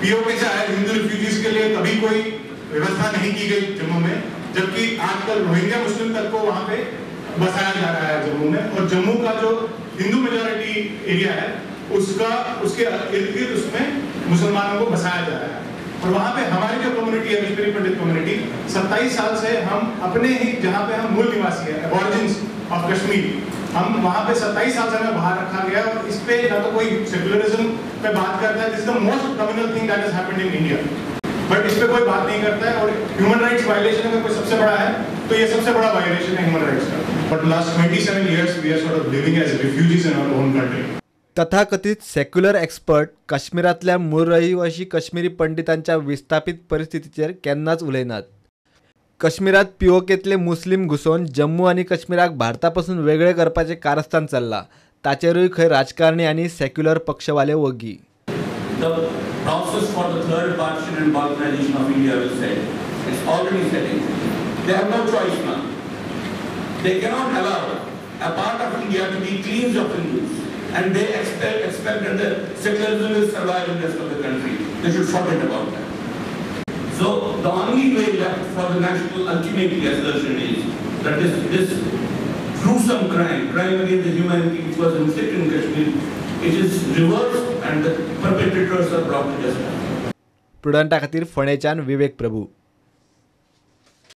PoK से आए Hindu refugees K लिए कभी कोई व्यवस्था नहीं की गई जम्मू में, जबकि आजकल रोहिंग्या मुस्लिम तक को वहाँ पे बसाया जा रहा है जम्मू में। और जम्मू का जो हिंदू मेजोरिटी एरिया है उसका उसके इर्द गिर्द उसमें मुसलमानों को बसाया जा रहा है। और वहाँ पे हमारी जो कम्युनिटी है कश्मीरी पंडित कम्युनिटी, 27 साल से हम अपने ही जहाँ पे हम मूल निवासी है, ओरिजिन्स ऑफ कश्मीर, हम वहाँ पे 27 साल से हमें बाहर रखा गया। और इस पे ना तो कोई सेकुलरिज्म पे बात करता है, this is the most communal thing that has happened in India, but is pay कोई बात नहीं करता है। और ह्यूमन राइट्स वायलेशन अगर कोई सबसे बड़ा है तो ये सबसे बड़ा वायलेशन है ह्यूमन राइट्स का। But last 27 years we are sort of living as refugees in our own country. तथाकथित सेक्युलर एक्सपर्ट काश्मीरांतल्या मूळ रहिवाशी कश्मीरी पंडितांच्या विस्थापित परिस्थितीचेर केन्नाच उलयनात। काश्मीरांत पीओकेंतले मुस्लीम घुसोवन जम्मू आनी काश्मीराक भारता पसून वेगळें करपाचें कारस्थान चल्लां, ताचेरूय खंय राजकारणी आनी सेक्युलर पक्षवाले वग्गी। The process for the third partition and balkanization of India will set. It's already setting. They have no choice now. They cannot allow a part of India to be cleansed of Hindus, and they expect that the secularism will survive in the rest of the country. They should forget about that. So the only way left for the national ultimately assertion is that this gruesome crime, crime against the humanity which was inflicted in Kashmir, it is reversed and the perpetrators are brought to justice. प्रुडंटा खातीर फोंडेच्यान विवेक प्रभू.